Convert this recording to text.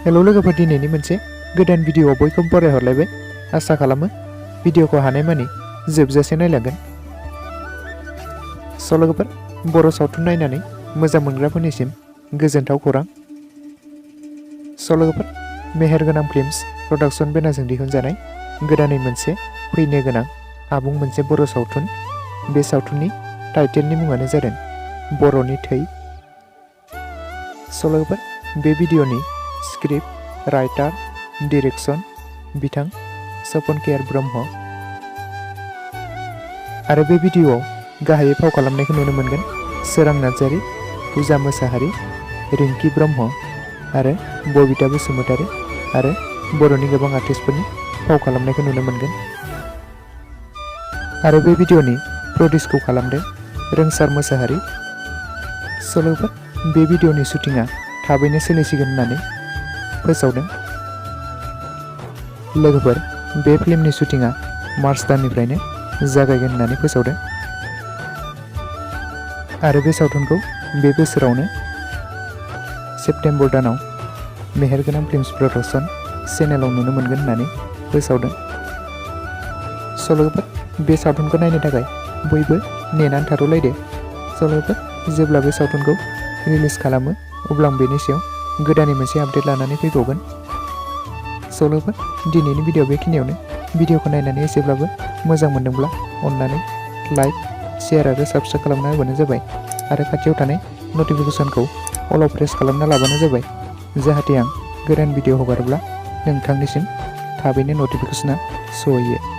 Hello लोगोफोर, दिनैनि मोनसे गोदान भिडिअआव बयखौबो बरायहरलायबाय। आसा खालामो भिडिअखौ हानायमानि जोबजासे नायलांगोन। स' लोगोफोर, बर' सावथुन नायनानै मोजां मोनग्राफोरनिसिम गोजोनथाव खौरां। स' लोगोफोर, मेहेरगोनां फिल्म्स प्रडाक्शन बेनारजों दिहुनजानाय गोदानै मोनसे फैनो गोनां आबुं मोनसे बर' सावथुन। बे सावथुननि टाइटेलनि मुङानो जादों बर'नि थै। स' लोगोफोर, बे भिडिअनि स्क्रिप्ट राइटार डिरेक्शन बिथां सपन केआर ब्रह्म आरो बे भिडिअआव गाहायै फाव खालामनायखौ नुनो मोनगोन सोरां नार्जारी, पूजा मोसाहारी, रिंकी ब्रह्म आरो बबिता बसुमतारी आरो बर'नि गोबां आर्टिस्टफोरनि फाव खालामनायखौ नुनो मोनगोन। आरो बे भिडिअनि प्रडिउसखौ खालामदों रोंसार मोसाहारी। स' लोगोफोर, बे भिडिअनि शुटिंआ थाबैनो सोलिसिगोन होननानै फोसावदों। लोगोफोर, बे फिल्मनि शुटिंआ मार्च दाननिफ्रायनो जागायगोन होननानै फोसावदों आरो बे सावथुनखौ बे बोसोरावनो सेप्तेम्बर दानाव मेहेरगोनां फिल्म्स प्रडाक्शन चेनेलाव नुनो मोनगोन होननानै फोसावदों। स' लोगोफोर, बे सावथुनखौ नायनो थाखाय बयबो नेनानै थाथ'लायदो। स' लोगोफोर, जेब्ला बे सावथुनखौ रिलिज खालामो अब्ला आं बेनि सायाव गोदानै मोनसे आपडेट लानानै फैबावगोन। स' लोगोफोर, दिनैनि भिडिअ बेखिनियावनो। भिडिअखौ नायनानै एसेब्लाबो मोजां मोनदोंब्ला अननानै लाइक, शेयार आरो साबस्क्राइब खालामना होबानो जाबाय आरो खाथियाव थानाय नटिफिकेसनखौ अलाव प्रेस खालामना लाबानो जाबाय, जाहाथे आं गोदान भिडिअ हगारोब्ला नोंथांनिसिम थाबैनो नटिफिकेसना सहैयो।